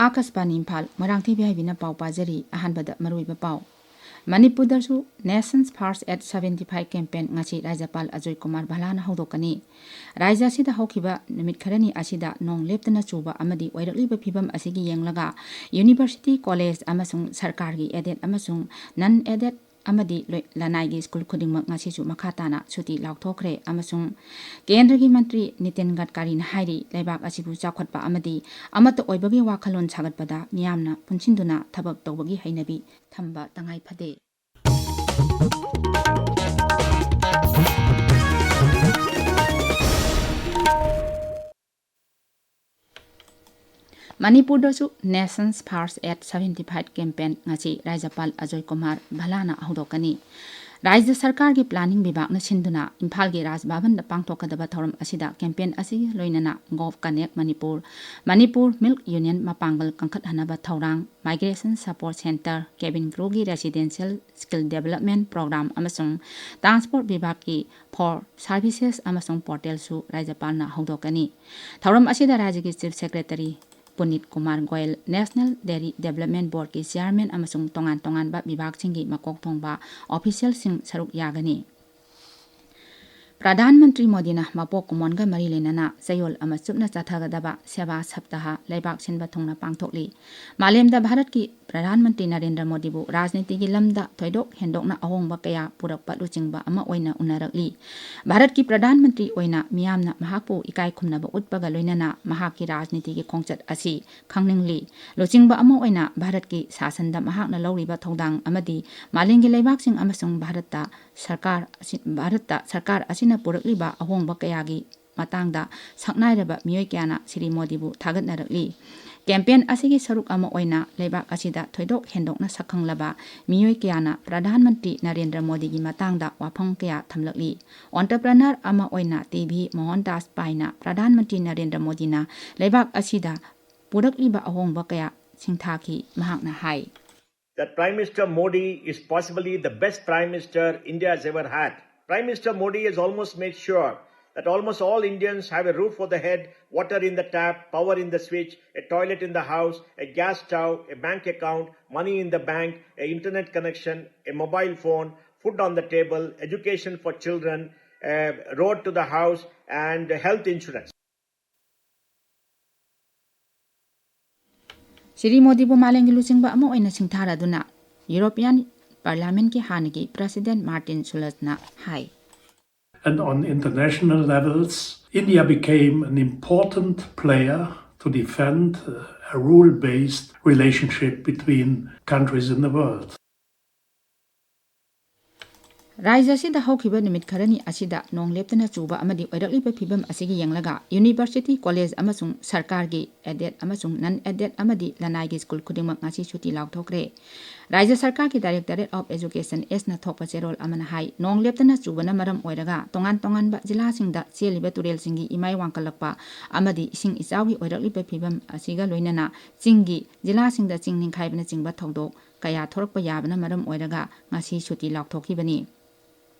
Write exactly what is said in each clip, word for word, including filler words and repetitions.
ꯑꯥꯀꯥꯁꯕꯥꯅꯤ ꯏꯝꯐꯥꯜ, ꯃꯣꯏꯔꯥꯡꯊꯦꯝ ꯕꯤꯍꯥꯏꯕꯤꯅ ꯄꯥꯎ ꯄꯥꯖꯔꯤ꯫ ꯑꯍꯥꯟꯕꯗ ꯃꯔꯨꯑꯣꯏꯕ ꯄꯥꯎ꯫ ꯃꯅꯤꯄꯨꯔꯗꯁꯨ Nations First at seventy five campaign ꯉꯁꯤ ꯔꯥꯖ꯭ꯌꯄꯥꯜ ꯑꯖꯣꯏ ꯀꯨꯃꯥꯔ ꯚꯜꯂꯥꯅ ꯍꯧꯗꯣꯛꯀꯅꯤ꯫ ꯔꯥꯖ꯭ꯌ ꯑꯁꯤꯗ ꯍꯧꯈꯤꯕ ꯅꯨꯃꯤꯠ ꯈꯔꯅꯤ ꯑꯁꯤꯗ ꯅꯣꯡ ꯂꯦꯞꯇꯅ ꯆꯨꯕ ꯑꯃꯗꯤ ꯑꯣꯏꯔꯛꯂꯤꯕ ꯐꯤꯕꯝ ꯑꯁꯤꯒꯤ ꯌꯦꯡꯂꯒ university, college ꯑꯃꯁꯨꯡ ꯁꯔꯀꯥꯔꯒꯤ aided ꯑꯃꯁꯨꯡ non aided ꯑꯃꯗꯤ ꯂꯣꯏ-, ꯂꯅꯥꯏꯒꯤ ꯁ꯭ꯀꯨꯜ ꯈꯨꯗꯤꯡꯃꯛ ꯉꯁꯤꯁꯨ ꯃꯈꯥ ꯇꯥꯅ ꯁꯨꯇꯤ ꯂꯥꯎꯊꯣꯛꯈ꯭ꯔꯦ ꯑꯃꯁꯨꯡ ꯀꯦꯟꯗ꯭ꯔꯒꯤ ꯃꯟꯇ꯭ꯔꯤ ꯅꯤꯇꯤꯟ ꯒꯗꯀꯥꯔꯤꯅ ꯍꯥꯏꯔꯤ, ꯂꯩꯕꯥꯛ ꯑꯁꯤꯕꯨ ꯆꯥꯎꯈꯠꯄ ꯑꯃꯗꯤ ꯑꯃꯠꯇ ꯑꯣꯏꯕꯒꯤ ꯋꯥꯈꯜꯂꯣꯟ ꯁꯥꯒꯠꯄꯗ ꯃꯤꯌꯥꯝꯅ ꯄꯨꯟꯁꯤꯟꯗꯨꯅ ꯊꯕꯛ ꯇꯧꯕꯒꯤ ꯍꯩꯅꯕꯤ ꯊꯝꯕ ꯇꯉꯥꯏ ꯐꯗꯦ꯫ ꯃꯅꯤꯄꯨꯔꯗꯁꯨ Nations First at seventy five campaign ꯉꯁꯤ ꯔꯥꯖ꯭ꯌꯄꯥꯜ ꯑꯖꯣꯏ ꯀꯨꯃꯥꯔ ꯚꯜꯂꯥꯅ ꯍꯧꯗꯣꯛꯀꯅꯤ꯫ ꯔꯥꯖ꯭ꯌ ꯁꯔꯀꯥꯔꯒꯤ planning ꯕꯤꯚꯥꯒꯅ ꯁꯤꯟꯗꯨꯅ ꯏꯝꯐꯥꯜꯒꯤ ꯔꯥꯖ ꯚꯕꯟꯗ ꯄꯥꯡꯊꯣꯛꯀꯗꯕ ꯊꯧꯔꯝ ꯑꯁꯤꯗ campaign ꯑꯁꯤꯒ ꯂꯣꯏꯅꯅ Gov Connect Manipur, Manipur Milk Union ꯃꯄꯥꯡꯒꯜ ꯀꯟꯈꯠꯍꯟꯅꯕ ꯊꯧꯔꯥꯡ, migration support centre, cabin crewꯒꯤ residential skill development program ꯑꯃꯁꯨꯡ transport ꯕꯤꯚꯥꯒꯀꯤ for services ꯑꯃꯁꯨꯡ portalꯁꯨ ꯔꯥꯖ꯭ꯌꯄꯥꯜꯅ ꯍꯧꯗꯣꯛꯀꯅꯤ꯫ ꯊꯧꯔꯝ ꯑꯁꯤꯗ ꯔꯥꯖ꯭ꯌꯒꯤ Chief Secretary ꯄꯨꯅꯤꯠ Kumar Goyal, National Dairy Development Boardꯀꯤ chairman ꯑꯃꯁꯨꯡ ꯇꯣꯉꯥꯟ ꯇꯣꯉꯥꯟꯕ ꯕꯤꯚꯥꯒꯁꯤꯡꯒꯤ ꯃꯀꯣꯛ ꯊꯣꯡꯕ officialꯁꯤꯡ ꯁꯔꯨꯛ ꯌꯥꯒꯅꯤ꯫ ꯄ꯭ꯔꯙꯥꯟ ꯃꯟꯇ꯭ꯔꯤ ꯃꯣꯗꯤꯅ ꯃꯄꯣꯛ ꯀꯨꯝꯑꯣꯟꯒ ꯃꯔꯤ ꯂꯩꯅꯅ ꯆꯌꯣꯜ ꯑꯃ ꯆꯨꯞꯅ ꯆꯠꯊꯒꯗꯕ ꯁꯦꯕꯥ ꯁꯞꯇꯥꯍ ꯂꯩꯕꯥꯛ ꯁꯤꯟꯕ ꯊꯨꯡꯅ ꯄꯥꯡꯊꯣꯛꯂꯤ꯫ ꯃꯥꯂꯦꯝꯗ ꯚꯥꯔꯠꯀꯤ ꯄ꯭ꯔꯙꯥꯟ ꯃꯟꯇ꯭ꯔꯤ ꯅꯔꯦꯟꯗ꯭ꯔ ꯃꯣꯗꯤꯕꯨ ꯔꯥꯖꯅꯤꯇꯤꯒꯤ ꯂꯝꯗ ꯊꯣꯏꯗꯣꯛ ꯍꯦꯟꯗꯣꯛꯅ ꯑꯍꯣꯡꯕ ꯀꯌꯥ ꯄꯨꯔꯛꯄ ꯂꯨꯆꯤꯡꯕ ꯑꯃ ꯑꯣꯏꯅ ꯎꯅꯔꯛꯂꯤ꯫ ꯚꯥꯔꯠꯀꯤ ꯄ꯭ꯔꯙꯥꯟ ꯃꯟꯇ꯭ꯔꯤ ꯑꯣꯏꯅ ꯃꯤꯌꯥꯝꯅ ꯃꯍꯥꯛꯄꯨ ꯏꯀꯥꯏ ꯈꯨꯝꯅꯕ ꯎꯠꯄꯒ ꯂꯣꯏꯅꯅ ꯃꯍꯥꯛꯀꯤ ꯔꯥꯖꯅꯤꯇꯤꯒꯤ ꯈꯣꯡꯆꯠ ꯑꯁꯤ ꯈꯪꯅꯤꯡꯂꯤ꯫ ꯂꯨꯆꯤꯡꯕ ꯑꯃ ꯑꯣꯏꯅ ꯚꯥꯔꯠꯀꯤ ꯁꯥꯁꯟꯗ ꯃꯍꯥꯛꯅ ꯂꯧꯔꯤꯕ ꯊꯧꯗꯥꯡ ꯑꯃꯗꯤ ꯃꯥꯂꯦꯝꯒꯤ ꯂꯩꯕꯥꯛꯁꯤꯡ ꯑꯃꯁꯨꯡ ꯚꯥꯔꯠꯇ ꯁꯔꯀꯥꯔ ꯑꯁꯤ, ꯚꯥꯔꯠꯇ ꯁꯔꯀꯥꯔ ꯑꯁꯤꯅ ꯄꯨꯔꯛꯂꯤꯕ ꯑꯍꯣꯡꯕ ꯀꯌꯥꯒꯤ ꯃꯇꯥꯡꯗ ꯁꯛꯅꯥꯏꯔꯕ ꯃꯤꯑꯣꯏ ꯀꯌꯥꯅ ꯁ꯭ꯔꯤ ꯃꯣꯗꯤꯕꯨ ꯊꯥꯒꯠꯅꯔꯛꯂꯤ꯫ Campaign ꯑꯁꯤꯒꯤ ꯁꯔꯨꯛ ꯑꯃ ꯑꯣꯏꯅ ꯂꯩꯕꯥꯛ ꯑꯁꯤꯗ ꯊꯣꯏꯗꯣꯛ ꯍꯦꯟꯗꯣꯛꯅ ꯁꯛꯈꯪꯂꯕ ꯃꯤꯑꯣꯏ ꯀꯌꯥꯅ ꯄ꯭ꯔꯙꯥꯟ ꯃꯟꯇ꯭ꯔꯤ ꯅꯔꯦꯟꯗ꯭ꯔ ꯃꯣꯗꯤꯒꯤ ꯃꯇꯥꯡꯗ ꯋꯥꯐꯝ ꯀꯌꯥ ꯊꯝꯂꯛꯂꯤ꯫ Entrepreneur ꯑꯃ ꯑꯣꯏꯅ ꯇꯤ ꯚꯤ ꯃꯣꯍꯟ ꯗꯥꯁ ꯄꯥꯏꯅ ꯄ꯭ꯔꯙꯥꯟ ꯃꯟꯇ꯭ꯔꯤ ꯅꯔꯦꯟꯗ꯭ꯔ ꯃꯣꯗꯤꯅ ꯂꯩꯕꯥꯛ ꯑꯁꯤꯗ ꯄꯨꯔꯛꯂꯤꯕ ꯑꯍꯣꯡꯕ ꯀꯌꯥ ꯁꯤꯡꯊꯥꯈꯤ꯫ ꯃꯍꯥꯛꯅ ꯍꯥꯏ, that Prime Minister Modi is possibly the best Prime Minister India has ever had. Prime Minister Modi has almost made sure that almost all Indians have a roof over the head, water in the tap, power in the switch, a toilet in the house, a gas stove, a bank account, money in the bank, a internet connection, a mobile phone, food on the table, education for children, a road to the house, and health insurance. Shri ꯃꯣꯗꯤꯕꯨ ꯃꯥꯂꯦꯝꯒꯤ ꯂꯨꯆꯤꯡꯕ ꯑꯃ ꯑꯣꯏꯅ ꯁꯤꯡꯊꯥꯔꯗꯨꯅ European ꯄꯥꯔꯂꯤꯌꯥꯃꯦꯟꯠꯀꯤ ꯍꯥꯟꯅꯒꯤ president Martin ꯁꯨꯂꯁꯅ ꯍꯥꯏ꯫ And on international levels, India became an important player to defend uh, a rule based relationship between countries in the world. ꯔꯥꯖ꯭ꯌ ꯑꯁꯤꯗ ꯍꯧꯈꯤꯕ ꯅꯨꯃꯤꯠ ꯈꯔꯅꯤ ꯑꯁꯤꯗ ꯅꯣꯡ ꯂꯦꯞꯇꯅ ꯆꯨꯕ ꯑꯃꯗꯤ ꯑꯣꯏꯔꯛꯂꯤꯕ ꯐꯤꯕꯝ ꯑꯁꯤꯒꯤ ꯌꯦꯡꯂꯒ ꯌꯨꯅꯤꯚꯔꯁꯤꯇꯤ, ꯀꯣꯂꯦꯖ ꯑꯃꯁꯨꯡ ꯁꯔꯀꯥꯔꯒꯤ aided ꯑꯃꯁꯨꯡ non aided ꯑꯃꯗꯤ ꯂꯅꯥꯏꯒꯤ ꯁ꯭ꯀꯨꯜ ꯈꯨꯗꯤꯡꯃꯛ ꯉꯁꯤ ꯁꯨꯇꯤ ꯂꯥꯎꯊꯣꯛꯈ꯭ꯔꯦ꯫ ꯔꯥꯖ꯭ꯌ ꯁꯔꯀꯥꯔꯒꯤ Directorate of Education Sꯅ ꯊꯣꯛꯄ ꯆꯦꯔꯣꯜ ꯑꯃꯅ ꯍꯥꯏ, ꯅꯣꯡ ꯂꯦꯞꯇꯅ ꯆꯨꯕꯅ ꯃꯔꯝ ꯑꯣꯏꯔꯒ ꯇꯣꯉꯥꯟ ꯇꯣꯉꯥꯟꯕ ꯖꯤꯂꯥꯁꯤꯡꯗ ꯆꯦꯜꯂꯤꯕ ꯇꯨꯔꯦꯜꯁꯤꯡꯒꯤ ꯏꯃꯥꯏ ꯋꯥꯡꯈꯠꯂꯛꯄ ꯑꯃꯗꯤ ꯏꯁꯤꯡ ꯏꯆꯥꯎꯒꯤ ꯑꯣꯏꯔꯛꯂꯤꯕ ꯐꯤꯕꯝ ꯑꯁꯤꯒ ꯂꯣꯏꯅꯅ ꯆꯤꯡꯒꯤ ꯖꯤꯂꯥꯁꯤꯡꯗ ꯆꯤꯡ ꯅꯤꯡꯈꯥꯏꯕꯅꯆꯤꯡꯕ ꯊꯧꯗꯣꯛ ꯀꯌꯥ ꯊꯣꯔꯛꯄ ꯌꯥꯕꯅ ꯃꯔꯝ ꯑꯣꯏꯔꯒ ꯉꯁꯤ ꯁꯨꯇꯤ ꯂꯥꯎꯊꯣꯛꯈꯤꯕꯅꯤ꯫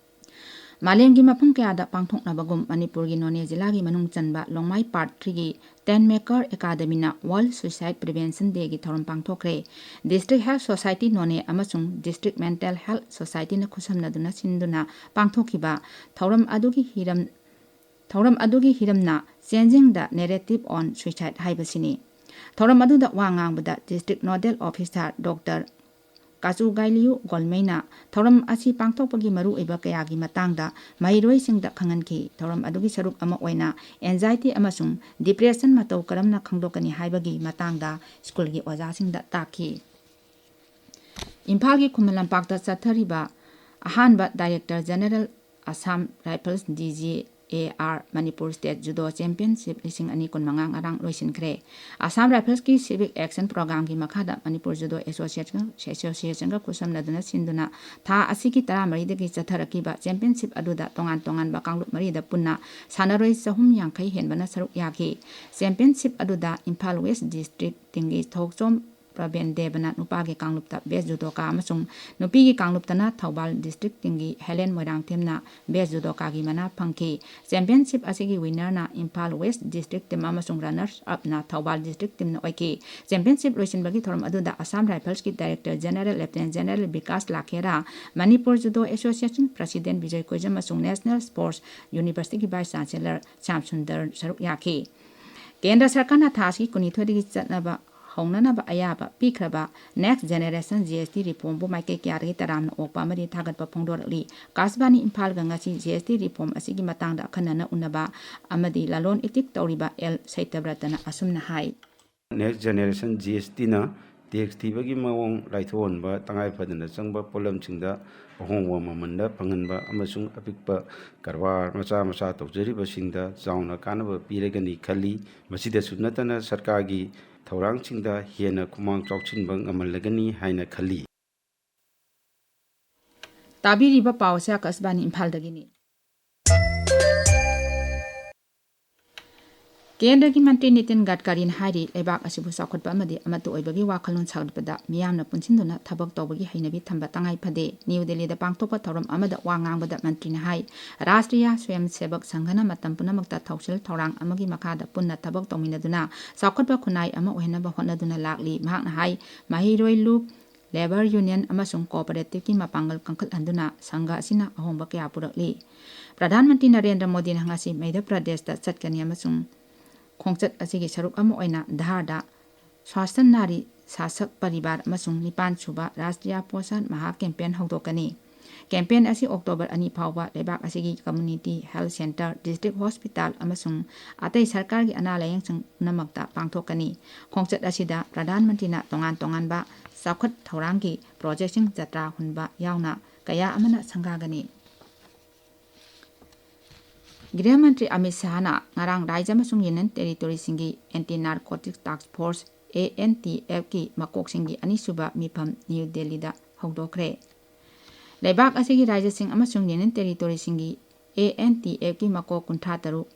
ꯃꯥꯂꯦꯝꯒꯤ ꯃꯐꯝ ꯀꯌꯥꯗ ꯄꯥꯡꯊꯣꯛꯅꯕꯒꯨꯝ ꯃꯅꯤꯄꯨꯔꯒꯤ ꯅꯣꯅꯦ ꯖꯤꯂꯥꯒꯤ ꯃꯅꯨꯡ ꯆꯟꯕ ꯂꯣꯡꯃꯥꯏ Part Threeꯒꯤ Ten Maker Academyꯅ World Suicide Prevention Dayꯒꯤ ꯊꯧꯔꯝ ꯄꯥꯡꯊꯣꯛꯈ꯭ꯔꯦ꯫ District Health Society ꯅꯣꯅꯦ ꯑꯃꯁꯨꯡ District Mental Health Societyꯅ ꯈꯨꯠꯁꯝꯅꯗꯨꯅ ꯁꯤꯟꯗꯨꯅ ꯄꯥꯡꯊꯣꯛꯈꯤꯕ ꯊꯧꯔꯝ ꯑꯗꯨꯒꯤ ꯍꯤꯔꯝ ꯊꯧꯔꯝ ꯑꯗꯨꯒꯤ ꯍꯤꯔꯝꯅ Changing the Narrative on Suicide ꯍꯥꯏꯕꯁꯤꯅꯤ꯫ ꯊꯧꯔꯝ ꯑꯗꯨꯗ ꯋꯥ ꯉꯥꯡꯕꯗ District Nodal Officer Doctor ꯀꯥꯆꯨ ꯒꯥꯏꯂꯤꯌꯨ ꯒꯣꯜꯃꯩꯅ ꯊꯧꯔꯝ ꯑꯁꯤ ꯄꯥꯡꯊꯣꯛꯄꯒꯤ ꯃꯔꯨꯑꯣꯏꯕ ꯀꯌꯥꯒꯤ ꯃꯇꯥꯡꯗ ꯃꯍꯩꯔꯣꯏꯁꯤꯡꯗ ꯈꯪꯍꯟꯈꯤ꯫ ꯊꯧꯔꯝ ꯑꯗꯨꯒꯤ ꯁꯔꯨꯛ ꯑꯃ ꯑꯣꯏꯅ anxiety ꯑꯃꯁꯨꯡ depression ꯃꯇꯧ ꯀꯔꯝꯅ ꯈꯪꯗꯣꯛꯀꯅꯤ ꯍꯥꯏꯕꯒꯤ ꯃꯇꯥꯡꯗ ꯁ꯭ꯀꯨꯜꯒꯤ ꯑꯣꯖꯥꯁꯤꯡꯗ ꯇꯥꯛꯈꯤ꯫ ꯏꯝꯐꯥꯜꯒꯤ ꯈꯨꯃꯟ ꯂꯝꯄꯥꯛꯇ ꯆꯠꯊꯔꯤꯕ ꯑꯍꯥꯟꯕ Director General Assam Rifles, D G A R, Manipur State Judo Championship ꯂꯤꯁꯤꯡ ꯑꯅꯤ ꯀꯨꯟꯃꯉꯥ ꯉꯔꯥꯡ ꯂꯣꯏꯁꯤꯟꯈ꯭ꯔꯦ꯫ Assam Riflesꯀꯤ Civic Action Programꯒꯤ ꯃꯈꯥꯗ ꯃꯅꯤꯄꯨꯔ ꯖꯨꯗꯣ ꯑꯦꯁꯣꯁꯤꯌꯦꯁꯟ, ꯑꯦꯁꯣꯁꯤꯌꯦꯁꯟꯒ ꯈꯨꯠꯁꯝꯅꯗꯨꯅ ꯁꯤꯟꯗꯨꯅ ꯊꯥ ꯑꯁꯤꯒꯤ ꯇꯔꯥꯃꯔꯤꯗꯒꯤ ꯆꯠꯊꯔꯛꯈꯤꯕ championship ꯑꯗꯨꯗ ꯇꯣꯉꯥꯟ ꯇꯣꯉꯥꯟꯕ ꯀꯥꯡꯂꯨꯞ ꯃꯔꯤꯗ ꯄꯨꯟꯅ ꯁꯥꯟꯅꯔꯣꯏ ꯆꯍꯨꯝ ꯌꯥꯡꯈꯩ ꯍꯦꯟꯕꯅ ꯁꯔꯨꯛ ꯌꯥꯈꯤ꯫ Championship ꯑꯗꯨꯗ Imphal West District ꯇꯤꯝꯒꯤ ꯊꯣꯛꯆꯣꯝ ꯄ꯭ꯔꯕꯦꯟ ꯗꯦꯕꯅ ꯅꯨꯄꯥꯒꯤ ꯀꯥꯡꯂꯨꯞꯇ ꯕꯦꯁ ꯖꯨꯗꯣꯀꯥ ꯑꯃꯁꯨꯡ ꯅꯨꯄꯤꯒꯤ ꯀꯥꯡꯂꯨꯞꯇꯅ ꯊꯧꯕꯥꯜ ꯗꯤꯁꯇ꯭ꯔꯤꯛ ꯇꯤꯝꯒꯤ ꯍꯦꯂꯦꯟ ꯃꯣꯏꯔꯥꯡꯊꯦꯝꯅ ꯕꯦꯁ ꯖꯨꯗꯣꯀꯥꯒꯤ ꯃꯅꯥ ꯐꯪꯈꯤ꯫ ꯆꯦꯝꯄꯤꯌꯟꯁꯤꯞ ꯑꯁꯤꯒꯤ ꯋꯤꯟꯅꯔꯅ ꯏꯝꯐꯥꯜ ꯋꯦꯁ ꯗꯤꯁꯇ꯭ꯔꯤꯛ ꯇꯤꯝ ꯑꯃꯁꯨꯡ ꯔꯟꯅꯔꯁ ꯑꯞꯅ ꯊꯧꯕꯥꯜ ꯗꯤꯁꯇ꯭ꯔꯤꯛ ꯇꯤꯝꯅ ꯑꯣꯏꯈꯤ꯫ ꯆꯦꯝꯄꯤꯌꯟꯁꯤꯞ ꯂꯣꯏꯁꯤꯟꯕꯒꯤ ꯊꯧꯔꯝ ꯑꯗꯨꯗ ꯑꯁꯥꯝ ꯔꯥꯏꯐꯜꯁꯀꯤ director general lieutenant general Vikas Lakhera, Manipur judo association president Bijoy Koijam ꯑꯃꯁꯨꯡ ꯅꯦꯁꯅꯦꯜ ꯁ꯭ꯄꯣꯔꯠꯁ ꯌꯨꯅꯤꯚꯔꯁꯤꯇꯤꯒꯤ ꯚꯥꯏꯁ ꯆꯥꯟꯁꯦꯂꯔ ꯁ꯭ꯌꯥꯝ ꯁꯨꯟꯗꯔ ꯁꯔꯨꯛ ꯌꯥꯈꯤ꯫ ꯀꯦꯟꯗ꯭ꯔ ꯁꯔꯀꯥꯔꯅ ꯊꯥ ꯑꯁꯤꯒꯤ ꯀꯨꯟꯅꯤꯊꯣꯏꯗꯒꯤ ꯆꯠꯅꯕ ꯍꯧꯅꯅꯕ ꯑꯌꯥꯕ ꯄꯤꯈ꯭ꯔꯕ ꯅꯦꯛꯁ ꯖꯦꯅꯦꯔꯦꯁꯟ ꯖꯤ ꯑꯦꯁ ꯇꯤ ꯔꯤꯐꯣꯔꯝꯕꯨ ꯃꯥꯏꯀꯩ ꯀꯌꯥꯗꯒꯤ ꯇꯔꯥꯝꯅ ꯑꯣꯛꯄ ꯑꯃꯗꯤ ꯊꯥꯒꯠꯄ ꯐꯣꯡꯗꯣꯔꯛꯂꯤ꯫ ꯑꯀꯥꯁꯕꯥꯅꯤ ꯏꯝꯐꯥꯜꯒ ꯉꯁꯤ ꯖꯤ ꯑꯦꯁ ꯇꯤ ꯔꯤꯐꯣꯔꯝ ꯑꯁꯤꯒꯤ ꯃꯇꯥꯡꯗ ꯑꯈꯟꯅꯅ ꯎꯅꯕ ꯑꯃꯗꯤ ꯂꯂꯣꯟ ꯏꯇꯤꯛ ꯇꯧꯔꯤꯕ ꯑꯦꯜ ꯁꯩꯇꯕ꯭ꯔꯇꯅ ꯑꯁꯨꯝꯅ ꯍꯥꯏ꯫ ꯅꯦꯛꯁ ꯖꯦꯅꯦꯔꯦꯁꯟ ꯖꯤ ꯑꯦꯁ ꯇꯤꯅ ꯇꯦꯛꯁ ꯊꯤꯕꯒꯤ ꯃꯑꯣꯡ ꯂꯥꯏꯊꯣꯛꯍꯟꯕ, ꯇꯉꯥꯏ ꯐꯗꯅ ꯆꯪꯕ ꯄꯣꯠꯂꯝꯁꯤꯡꯗ ꯑꯍꯣꯡꯕ ꯃꯃꯜꯗ ꯐꯪꯍꯟꯕ ꯑꯃꯁꯨꯡ ꯑꯄꯤꯛꯄ ꯀꯔꯕꯥꯔ ꯃꯆꯥ ꯃꯆꯥ ꯇꯧꯖꯔꯤꯕꯁꯤꯡꯗ ꯆꯥꯎꯅ ꯀꯥꯟꯅꯕ ꯄꯤꯔꯒꯅꯤ ꯈꯜꯂꯤ꯫ ꯃꯁꯤꯗꯁꯨ ꯅꯠꯇꯅ ꯁꯔꯀꯥꯔꯒꯤ ꯊꯧꯔꯥꯡꯁꯤꯡꯗ ꯍꯦꯟꯅ ꯈꯨꯃꯥꯡ ꯆꯥꯎꯁꯤꯟꯕ ꯉꯝꯍꯜꯂꯒꯅꯤ ꯍꯥꯏꯅ ꯈꯜꯂꯤ꯫ ꯇꯥꯕꯤꯔꯤꯕ ꯄꯥꯎ ꯑꯁꯤ ꯑꯀꯥꯁꯕꯥꯅꯤ ꯏꯝꯐꯥꯜꯗꯒꯤꯅꯤ꯫ ꯀꯦꯟꯗ꯭ꯔꯒꯤ ꯃꯟꯇ꯭ꯔꯤ ꯅꯤꯇꯤꯟ ꯒꯗꯀꯥꯔꯤꯅ ꯍꯥꯏꯔꯤ, ꯂꯩꯕꯥꯛ ꯑꯁꯤꯕꯨ ꯆꯥꯎꯈꯠꯄ ꯑꯃꯗꯤ ꯑꯃꯠꯇ ꯑꯣꯏꯕꯒꯤ ꯋꯥꯈꯜꯂꯣꯟ ꯁꯥꯒꯠꯄꯗ ꯃꯤꯌꯥꯝꯅ ꯄꯨꯟꯁꯤꯟꯗꯨꯅ ꯊꯕꯛ ꯇꯧꯕꯒꯤ ꯍꯩꯅꯕꯤ ꯊꯝꯕ ꯇꯉꯥꯏ ꯐꯗꯦ꯫ ꯅ꯭ꯌꯨ ꯗꯦꯜꯂꯤꯗ ꯄꯥꯡꯊꯣꯛꯄ ꯊꯧꯔꯝ ꯑꯃꯗ ꯋꯥ ꯉꯥꯡꯕꯗ ꯃꯟꯇ꯭ꯔꯤꯅ ꯍꯥꯏ, ꯔꯥꯁꯇ꯭ꯔꯤꯌꯥ ꯁ꯭ꯋꯌꯝ ꯁꯦꯕꯛ ꯁꯪꯘꯅ ꯃꯇꯝ ꯄꯨꯝꯅꯃꯛꯇ ꯊꯧꯁꯤꯜ ꯊꯧꯔꯥꯡ ꯑꯃꯒꯤ ꯃꯈꯥꯗ ꯄꯨꯟꯅ ꯊꯕꯛ ꯇꯧꯃꯤꯟꯅꯗꯨꯅ ꯆꯥꯎꯈꯠꯄ ꯈꯨꯟꯅꯥꯏ ꯑꯃ ꯑꯣꯏꯍꯟꯅꯕ ꯍꯣꯠꯅꯗꯨꯅ ꯂꯥꯛꯂꯤ꯫ ꯃꯍꯥꯛꯅ ꯍꯥꯏ, ꯃꯍꯩꯔꯣꯏ ꯂꯨꯞ, ꯂꯦꯕꯔ ꯌꯨꯅꯤꯌꯟ ꯑꯃꯁꯨꯡ ꯀꯣꯑꯣꯄꯔꯦꯇꯤꯚꯀꯤ ꯃꯄꯥꯡꯒꯜ ꯀꯟꯈꯠꯍꯟꯗꯨꯅ ꯁꯪꯘ ꯑꯁꯤꯅ ꯑꯍꯣꯡꯕ ꯀꯌꯥ ꯄꯨꯔꯛꯂꯤ꯫ ꯄ꯭ꯔꯙꯥꯟ ꯃꯟꯇ꯭ꯔꯤ ꯅꯔꯦꯟꯗ꯭ꯔ ꯃꯣꯗꯤꯅ ꯉꯁꯤ ꯃꯙ꯭ꯌ ꯄ꯭ꯔꯗꯦꯁꯇ ꯆꯠꯀꯅꯤ ꯑꯃꯁꯨꯡ ꯈꯣꯡꯆꯠ ꯑꯁꯤꯒꯤ ꯁꯔꯨꯛ ꯑꯃ ꯑꯣꯏꯅ ꯙꯥꯔꯗ ꯁ꯭ꯋꯥꯁꯊ ꯅꯥꯔꯤ ꯁꯥꯁꯛ ꯄꯔꯤꯕꯥꯔ ꯑꯃꯁꯨꯡ ꯅꯤꯄꯥꯟ ꯁꯨꯕ ꯔꯥꯁꯇ꯭ꯔꯤꯌꯥ ꯄꯣꯁꯥꯟ ꯃꯍꯥ ꯀꯦꯝꯄꯦꯟ ꯍꯧꯗꯣꯛꯀꯅꯤ꯫ ꯀꯦꯝꯄꯦꯟ ꯑꯁꯤ ꯑꯣꯛꯇꯣꯕꯔ ꯑꯅꯤ ꯐꯥꯎꯕ ꯂꯩꯕꯥꯛ ꯑꯁꯤꯒꯤ community health centre, district hospital ꯑꯃꯁꯨꯡ ꯑꯇꯩ ꯁꯔꯀꯥꯔꯒꯤ ꯑꯅꯥ ꯂꯥꯌꯦꯡꯁꯪ ꯄꯨꯝꯅꯃꯛꯇ ꯄꯥꯡꯊꯣꯛꯀꯅꯤ꯫ ꯈꯣꯡꯆꯠ ꯑꯁꯤꯗ ꯄ꯭ꯔꯙꯥꯟ ꯃꯟꯇ꯭ꯔꯤꯅ ꯇꯣꯉꯥꯟ ꯇꯣꯉꯥꯟꯕ ꯆꯥꯎꯈꯠ ꯊꯧꯔꯥꯡꯒꯤ ꯄ꯭ꯔꯣꯖꯦꯛꯁꯤꯡ ꯖꯇ꯭ꯔꯥ ꯍꯨꯟꯕ ꯌꯥꯎꯅ ꯀꯌꯥ ꯑꯃꯅ ꯁꯪꯒꯥꯒꯅꯤ꯫ ꯒ꯭ꯔꯤꯍ ꯃꯟꯇ꯭ꯔꯤ ꯑꯃꯤꯠ ꯁꯥꯍꯅ ꯉꯔꯥꯡ ꯔꯥꯏꯖ꯭ꯌ ꯑꯃꯁꯨꯡ ꯌꯨꯅꯤꯌꯟ ꯇꯦꯔꯤꯇꯣꯔꯤꯁꯤꯡꯒꯤ ꯑꯦꯟꯇꯤ ꯅꯥꯔꯀꯣꯇꯤꯛꯁ ꯇꯥꯛꯁ ꯐꯣꯔꯁ, ꯑꯦ ꯑꯦꯟ ꯇꯤ ꯑꯦꯐꯀꯤ ꯃꯀꯣꯛꯁꯤꯡꯒꯤ ꯑꯅꯤꯁꯨꯕ ꯃꯤꯐꯝ ꯅ꯭ꯌꯨ ꯗꯦꯜꯂꯤꯗ ꯍꯧꯗꯣꯛꯈ꯭ꯔꯦ꯫ ꯂꯩꯕꯥꯛ ꯑꯁꯤꯒꯤ ꯔꯥꯏꯖ꯭ꯌꯁꯤꯡ ꯑꯃꯁꯨꯡ ꯌꯨꯅꯤꯌꯟ ꯇꯦꯔꯤꯇꯣꯔꯤꯁꯤꯡꯒꯤ ꯑꯦ ꯑꯦꯟ ꯇꯤ ꯑꯦꯐꯀꯤ ꯃꯀꯣꯛ ꯀꯨꯟꯊ꯭ꯔꯥ ꯇꯔꯨꯛ,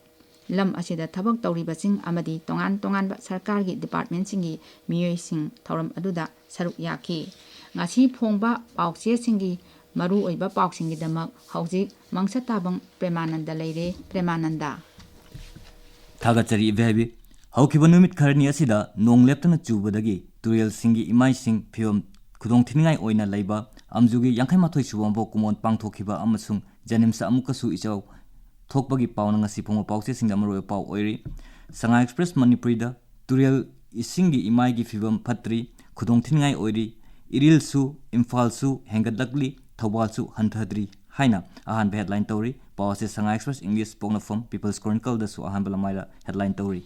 ꯂꯝ ꯑꯁꯤꯗ ꯊꯕꯛ ꯇꯧꯔꯤꯕꯁꯤꯡ ꯑꯃꯗꯤ ꯇꯣꯉꯥꯟ ꯇꯣꯉꯥꯟꯕ ꯁꯔꯀꯥꯔꯒꯤ ꯗꯤꯄꯥꯔꯠꯃꯦꯟꯁꯤꯡꯒꯤ ꯃꯤꯑꯣꯏꯁꯤꯡ ꯊꯧꯔꯝ ꯑꯗꯨꯗ ꯁꯔꯨꯛ ꯌꯥꯈꯤ꯫ ꯉꯁꯤ ꯐꯣꯡꯕ ꯄꯥꯎꯆꯦꯁꯤꯡꯒꯤ ꯃꯔꯨꯑꯣꯏꯕ ꯄꯥꯎꯁꯤꯡꯒꯤꯗꯃꯛ ꯍꯧꯖꯤꯛ ꯃꯪꯁꯇꯥꯕꯪ ꯄ꯭ꯔꯦꯃꯥꯅꯟꯗ ꯂꯩꯔꯦ꯫ ꯄ꯭ꯔꯦꯃꯥꯅꯟꯗ꯫ ꯊꯥꯒꯠꯆꯔꯤ ꯏꯕꯦꯍꯥꯏꯕꯤ꯫ ꯍꯧꯈꯤꯕ ꯅꯨꯃꯤꯠ ꯈꯔꯅꯤ ꯑꯁꯤꯗ ꯅꯣꯡ ꯂꯦꯞꯇꯅ ꯆꯨꯕꯗꯒꯤ ꯇꯨꯔꯦꯜꯁꯤꯡꯒꯤ ꯏꯃꯥꯏꯁꯤꯡ ꯐꯤꯕꯝ ꯈꯨꯗꯣꯡꯊꯤꯅꯤꯡꯉꯥꯏ ꯑꯣꯏꯅ ꯂꯩꯕ ꯑꯝꯖꯨꯒꯤ ꯌꯥꯡꯈꯩ ꯃꯥꯊꯣꯏ ꯁꯨꯕ ꯃꯄꯣꯛ ꯀꯨꯝꯑꯣꯟ ꯄꯥꯡꯊꯣꯛꯈꯤꯕ ꯑꯃꯁꯨꯡ ꯖꯦꯅꯤꯝꯁꯇ ꯑꯃꯨꯛꯀꯁꯨ ꯏꯆꯥꯎ ꯊꯣꯛꯄꯒꯤ ꯄꯥꯎꯅ ꯉꯁꯤ ꯐꯣꯡꯕ ꯄꯥꯎꯆꯦꯁꯤꯡꯗ ꯃꯔꯨꯑꯣꯏꯕ ꯄꯥꯎ ꯑꯣꯏꯔꯤ꯫ ꯁꯉꯥꯏ ꯑꯦꯛꯁꯄ꯭ꯔꯦꯁ ꯃꯅꯤꯄꯨꯔꯤꯗ ꯇꯨꯔꯦꯜ ꯏꯁꯤꯡꯒꯤ ꯏꯃꯥꯏꯒꯤ ꯐꯤꯕꯝ ꯐꯠꯇ꯭ꯔꯤ, ꯈꯨꯗꯣꯡꯊꯤꯅꯤꯡꯉꯥꯏ ꯑꯣꯏꯔꯤ, ꯏꯔꯤꯜꯁꯨ ꯏꯝꯐꯥꯜꯁꯨ ꯍꯦꯟꯒꯠꯂꯛꯂꯤ, ꯊꯧꯕꯥꯜꯁꯨ ꯍꯟꯊꯗ꯭ꯔꯤ ꯍꯥꯏꯅ ꯑꯍꯥꯟꯕ ꯍꯦꯗꯂꯥꯏꯟ ꯇꯧꯔꯤ꯫ ꯄꯥꯎ ꯑꯁꯤ ꯁꯉꯥꯏ ꯑꯦꯛꯁꯄ꯭ꯔꯦꯁ ꯏꯪꯂꯤꯁ ꯄꯣꯛꯅꯐꯝ ꯄꯤꯄꯜꯁ ꯀ꯭ꯔꯣꯅꯤꯀꯜꯗꯁꯨ ꯑꯍꯥꯟꯕ ꯂꯃꯥꯏꯗ ꯍꯦꯗꯂꯥꯏꯟ ꯇꯧꯔꯤ꯫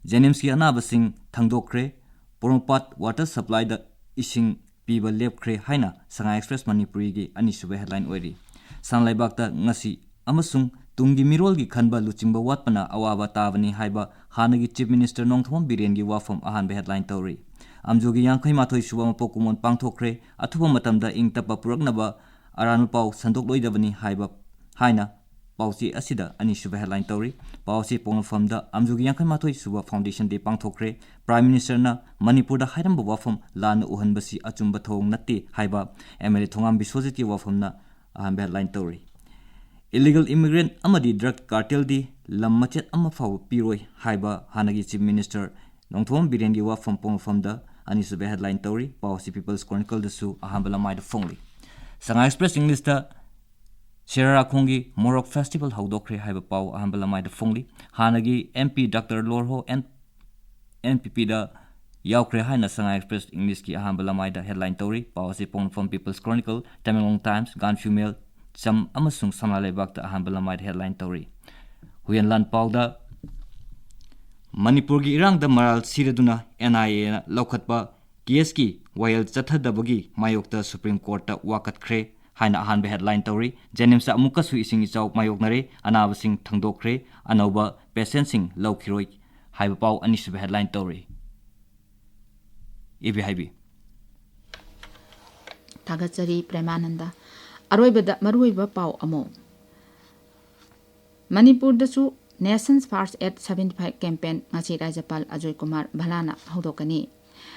ꯖꯦꯅꯤꯝꯁꯀꯤ ꯑꯅꯥꯕꯁꯤꯡ ꯊꯥꯡꯗꯣꯛꯈ꯭ꯔꯦ, ꯄꯣꯔꯣꯝꯄꯥꯠ ꯋꯥꯇꯔ ꯁꯄ꯭ꯂꯥꯏꯗ ꯏꯁꯤꯡ ꯄꯤꯕ ꯂꯦꯞꯈ꯭ꯔꯦ ꯍꯥꯏꯅ ꯁꯉꯥꯏ ꯑꯦꯛꯁꯄ꯭ꯔꯦꯁ ꯃꯅꯤꯄꯨꯔꯤꯒꯤ ꯑꯅꯤꯁꯨꯕ ꯍꯦꯗꯂꯥꯏꯟ ꯑꯣꯏꯔꯤ꯫ ꯁꯅꯥ ꯂꯩꯕꯥꯛꯇ ꯉꯁꯤ ꯑꯃꯁꯨꯡ ꯇꯨꯡꯒꯤ ꯃꯤꯔꯣꯜꯒꯤ ꯈꯟꯕ ꯂꯨꯆꯤꯡꯕ ꯋꯥꯠꯄꯅ ꯑꯋꯥꯕ ꯇꯥꯕꯅꯤ ꯍꯥꯏꯕ ꯍꯥꯟꯅꯒꯤ ꯆꯤꯐ ꯃꯤꯅꯤꯁꯇꯔ ꯅꯣꯡꯊꯣꯝꯕꯝ ꯕꯤꯔꯦꯟꯒꯤ ꯋꯥꯐꯝ ꯑꯍꯥꯟꯕ ꯍꯦꯗꯂꯥꯏꯟ ꯇꯧꯔꯤ꯫ ꯑꯝꯖꯨꯒꯤ ꯌꯥꯡꯈꯩ ꯃꯥꯊꯣꯏ ꯁꯨꯕ ꯃꯄꯣꯛ ꯀꯨꯝꯑꯣꯟ ꯄꯥꯡꯊꯣꯛꯈ꯭ꯔꯦ, ꯑꯊꯨꯕ ꯃꯇꯝꯗ ꯏꯪ ꯇꯞꯄ ꯄꯨꯔꯛꯅꯕ ꯑꯔꯥꯟꯕ ꯄꯥꯎ ꯁꯟꯗꯣꯛꯂꯣꯏꯗꯕꯅꯤ ꯍꯥꯏꯕ ꯍꯥꯏꯅ ꯄꯥꯎꯆꯦ ꯑꯁꯤꯗ ꯑꯅꯤꯁꯨꯕ ꯍꯦꯗꯂꯥꯏꯟ ꯇꯧꯔꯤ꯫ ꯄꯥꯎ ꯑꯁꯤ ꯄꯣꯛꯅꯐꯝꯗ ꯑꯝꯖꯨꯒꯤ ꯌꯥꯡꯈꯩ ꯃꯥꯊꯣꯏ ꯁꯨꯕ ꯐꯥꯎꯟꯗꯦꯁꯟ ꯗꯦ ꯄꯥꯡꯊꯣꯛꯈ꯭ꯔꯦ꯫ ꯄ꯭ꯔꯥꯏꯝ ꯃꯤꯅꯤꯁꯇꯔꯅ ꯃꯅꯤꯄꯨꯔꯗ ꯍꯥꯏꯔꯝꯕ ꯋꯥꯐꯝ ꯂꯥꯟꯅ ꯎꯍꯟꯕꯁꯤ ꯑꯆꯨꯝꯕ ꯊꯧꯑꯣꯡ ꯅꯠꯇꯦ ꯍꯥꯏꯕ ꯑꯦꯝ ꯑꯦꯜ ꯑꯦ ꯊꯣꯉꯥꯝ ꯕꯤꯁ꯭ꯋꯖꯤꯠꯀꯤ ꯋꯥꯐꯝꯅ ꯑꯍꯥꯟꯕ ꯍꯦꯗꯂꯥꯏꯟ ꯇꯧꯔꯤ꯫ ꯏꯂꯤꯒꯦꯜ ꯏꯃꯤꯒ꯭ꯔꯦꯟꯠ ꯑꯃꯗꯤ ꯗ꯭ꯔꯒ ꯀꯥꯔꯇꯦꯜꯗꯤ ꯂꯝ ꯃꯆꯦꯠ ꯑꯃ ꯐꯥꯎꯕ ꯄꯤꯔꯣꯏ ꯍꯥꯏꯕ ꯍꯥꯟꯅꯒꯤ ꯆꯤꯐ ꯃꯤꯅꯤꯁꯇꯔ ꯅꯣꯡꯊꯣꯝꯕꯝ ꯕꯤꯔꯦꯟꯒꯤ ꯋꯥꯐꯝ ꯄꯣꯛꯅꯐꯝꯗ ꯑꯅꯤꯁꯨꯕ ꯍꯦꯗꯂꯥꯏꯟ ꯇꯧꯔꯤ꯫ ꯄꯥꯎ ꯑꯁꯤ ꯄꯤꯄꯜꯁ ꯀ꯭ꯔꯣꯅꯤꯀꯜꯗꯁꯨ ꯑꯍꯥꯟꯕ ꯂꯃꯥꯏꯗ ꯐꯣꯡꯂꯤ꯫ ꯁꯉꯥꯏ ꯑꯦꯛꯁꯄ꯭ꯔꯦꯁ ꯏꯪꯂꯤꯁꯇ ꯁꯦꯔꯥꯔꯥꯈꯣꯡꯒꯤ ꯃꯣꯔꯣꯛ ꯐꯦꯁꯇꯤꯚꯦꯜ ꯍꯧꯗꯣꯛꯈ꯭ꯔꯦ ꯍꯥꯏꯕ ꯄꯥꯎ ꯑꯍꯥꯟꯕ ꯂꯃꯥꯏꯗ ꯐꯣꯡꯂꯤ꯫ ꯍꯥꯟꯅꯒꯤ M P doctor Lorho N N P ꯄꯤꯗ ꯌꯥꯎꯈ꯭ꯔꯦ ꯍꯥꯏꯅ ꯁꯉꯥꯏ ꯑꯦꯛꯁꯄ꯭ꯔꯦꯁ ꯏꯪꯂꯤꯁꯀꯤ ꯑꯍꯥꯟꯕ ꯂꯃꯥꯏꯗ ꯍꯦꯗꯂꯥꯏꯟ ꯇꯧꯔꯤ꯫ ꯄꯥꯎ ꯑꯁꯤ ꯄꯣꯛꯅꯐꯝ ꯄꯤꯄꯜꯁ ꯀ꯭ꯔꯣꯅꯤꯀꯜ, ꯇꯃꯦꯡꯂꯣꯡ ꯇꯥꯏꯝꯁ, ꯒꯥꯟꯐꯤꯌꯨ ꯃꯦꯜ, ꯆꯝ ꯑꯃꯁꯨꯡ ꯁꯅꯥ ꯂꯩꯕꯥꯛꯇ ꯑꯍꯥꯟꯕ ꯂꯃꯥꯏꯗ ꯍꯦꯗꯂꯥꯏꯟ ꯇꯧꯔꯤ꯫ ꯍꯨꯏꯌꯦꯟ ꯂꯥꯟ ꯄꯥꯎꯗ ꯃꯅꯤꯄꯨꯔꯒꯤ ꯏꯔꯥꯡꯗ ꯃꯔꯥꯜ ꯁꯤꯔꯗꯨꯅ ꯑꯦꯟ ꯑꯥꯏ ꯑꯦꯅ ꯂꯧꯈꯠꯄ ꯀꯦꯁꯀꯤ ꯋꯥꯌꯦꯜ ꯆꯠꯊꯗꯕꯒꯤ ꯃꯥꯌꯣꯛꯇ ꯁꯨꯄ꯭ꯔꯤꯝ ꯀꯣꯔꯠꯇ ꯋꯥꯀꯠꯈ꯭ꯔꯦ ꯍꯥꯏꯅ ꯑꯍꯥꯟꯕ ꯍꯦꯗꯂꯥꯏꯟ ꯇꯧꯔꯤ꯫ ꯖꯦꯅꯤꯝꯁꯇ ꯑꯃꯨꯛꯀꯁꯨ ꯏꯁꯤꯡ ꯏꯆꯥꯎ ꯃꯥꯌꯣꯛꯅꯔꯦ, ꯑꯅꯥꯕꯁꯤꯡ ꯊꯥꯡꯗꯣꯛꯈ꯭ꯔꯦ, ꯑꯅꯧꯕ ꯄꯦꯁꯦꯟꯁꯤꯡ ꯂꯧꯈꯤꯔꯣꯏ ꯍꯥꯏꯕ ꯄꯥꯎ ꯑꯅꯤꯁꯨꯕ ꯍꯦꯗꯂꯥꯏꯟ ꯇꯧꯔꯤ꯫ ꯏꯕꯤ ꯍꯥꯏꯕꯤ꯫ ꯊꯥꯒꯠꯆꯔꯤ ꯄ꯭ꯔꯦꯃꯥꯅꯟꯗ꯫ ꯑꯔꯣꯏꯕꯗ ꯃꯔꯨꯑꯣꯏꯕ ꯄꯥꯎ ꯑꯃꯨꯛ꯫ ꯃꯅꯤꯄꯨꯔꯗꯁꯨ Nations First at seventy five campaign ꯉꯁꯤ ꯔꯥꯖ꯭ꯌꯄꯥꯜ ꯑꯖꯣꯏ ꯀꯨꯃꯥꯔ ꯚꯜꯂꯥꯅ ꯍꯧꯗꯣꯛꯀꯅꯤ꯫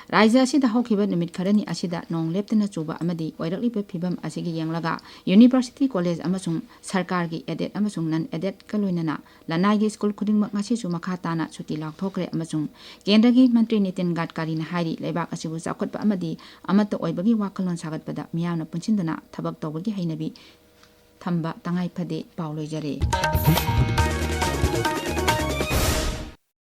ꯔꯥꯖ꯭ꯌ ꯑꯁꯤꯗ ꯍꯧꯈꯤꯕ ꯅꯨꯃꯤꯠ ꯈꯔꯅꯤ ꯑꯁꯤꯗ ꯅꯣꯡ ꯂꯦꯞꯇꯅ ꯆꯨꯕ ꯑꯃꯗꯤ ꯑꯣꯏꯔꯛꯂꯤꯕ ꯐꯤꯕꯝ ꯑꯁꯤꯒꯤ ꯌꯦꯡꯂꯒ university, college ꯑꯃꯁꯨꯡ ꯁꯔꯀꯥꯔꯒꯤ aided ꯑꯃꯁꯨꯡ non aidedꯀ ꯂꯣꯏꯅꯅ ꯂꯅꯥꯏꯒꯤ school ꯈꯨꯗꯤꯡꯃꯛ ꯉꯁꯤꯁꯨ ꯃꯈꯥ ꯇꯥꯅ ꯁꯨꯇꯤ ꯂꯥꯎꯊꯣꯛꯈ꯭ꯔꯦ ꯑꯃꯁꯨꯡ ꯀꯦꯟꯗ꯭ꯔꯒꯤ ꯃꯟꯇ꯭ꯔꯤ ꯅꯤꯇꯤꯟ ꯒꯗꯀꯥꯔꯤꯅ ꯍꯥꯏꯔꯤ, ꯂꯩꯕꯥꯛ ꯑꯁꯤꯕꯨ ꯆꯥꯎꯈꯠꯄ ꯑꯃꯗꯤ ꯑꯃꯠꯇ ꯑꯣꯏꯕꯒꯤ ꯋꯥꯈꯜꯂꯣꯟ ꯁꯥꯒꯠꯄꯗ ꯃꯤꯌꯥꯝꯅ ꯄꯨꯟꯁꯤꯟꯗꯨꯅ ꯊꯕꯛ ꯇꯧꯕꯒꯤ ꯍꯩꯅꯕꯤ ꯊꯝꯕ ꯇꯉꯥꯏ ꯐꯗꯦ꯫ ꯄꯥꯎ ꯂꯣꯏꯖꯔꯦ꯫